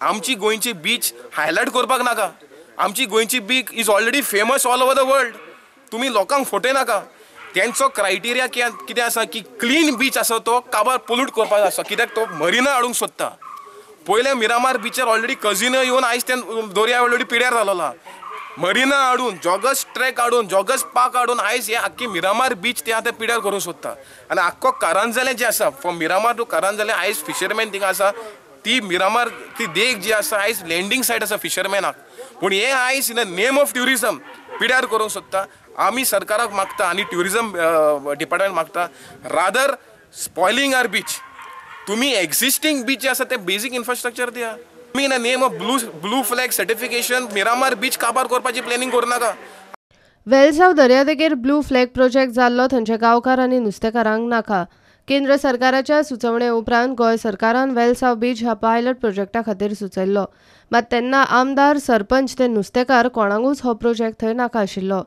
आमची गोंयची beach highlight करपाक नाका. आमची गोंयची beach is already famous all over the world. तुमी लोकांक फटय नाका. तेंचो क्रायटेरिया कितें आसा की क्लीन बीच आसा तो काबार पोल्यूट करपाक आसा, कित्याक तो मरिना हाडूंक सोदता. पयले मिरामार बिचार ऑलरेडी कजिनो येवन आयज ते दर्या ऑलरेडी पिड्यार जालोला. मरिना हाडून, जॉगर्स ट्रॅक हाडून, जॉगर्स पार्क हाडून आयज हे आख्खी मिरामार बीच ते आतां पिड्यार करूंक सोदता. आनी आख्खो कारांजले जे आसा फ्रॉम मिरामार टू कारांजले आयज फिशरमॅन थिंगा आसा, ती मिरामार ती देग जी आसा आयज लँडींग सायट आसा फिशरमॅनाक. पूण हे आयज in the name of tourism पिड्यार करूंक सोदता. आमी सरकाराक मागता आनी ट्युरिजम डिपार्टमेंट मागता, रादर स्पॉयलिंग our beach, तुमी एक्झिस्टींग बीच जे आसा ते बेजीक इन्फ्रास्ट्रक्चर दिया. तुमी in the name of blue flag certification Miramar beach काबार करपाची प्लॅनिंग करूं नाका. वेलसांव दर्यादेगेर ब्लू फ्लॅग प्रोजेक्ट जाल्लो थंयचे गांवकार आनी नुस्तेकारांक नाका. केंद्र सरकाराच्या सुचवणे उपरांत गोंय सरकारान वेलसांव बीच ह्या पायलट प्रोजेक्टा खातीर सुचयल्लो. मात तेन्ना आमदार, सरपंच ते नुस्तेकार कोणाकूच हो प्रोजेक्ट थंय नाका आशिल्लो.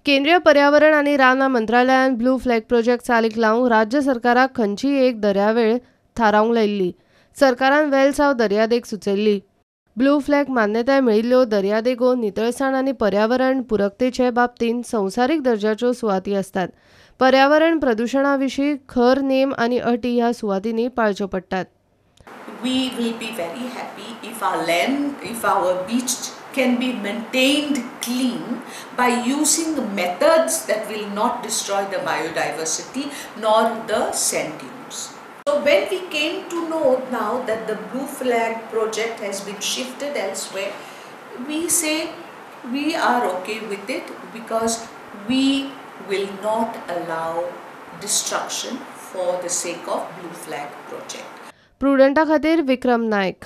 केंद्रीय पर्यावरण आनी रानां मंत्रालयान ब्लू फ्लॅग प्रोजेक्ट चालीक लावंक राज्य सरकाराक खंयचीय एक दर्यावेळ थारावंक लायिल्ली. सरकारान वेलसांव दर्यादेग सुचयल्ली. ब्लू फ्लॅग मान्यताय मेळिल्ल्यो दर्यादेगो नितळसाण आनी पर्यावरण पुरकतेचे बाबतींत संवसारीक दर्जाच्यो सुवाती आसतात. पर्यावरण प्रदुशणा विशीं खर नेम आनी अटी ह्या सुवातींनी पाळच्यो पडटात. We will be very happy if our land, if our beach can be maintained clean by using methods that will not destroy the biodiversity nor the sand dunes. So when we came to know now that the Blue Flag project has been shifted elsewhere, we say we are okay with it because we will not allow destruction for the sake of Blue Flag project. प्रुडंटा खातीर विक्रम नायक.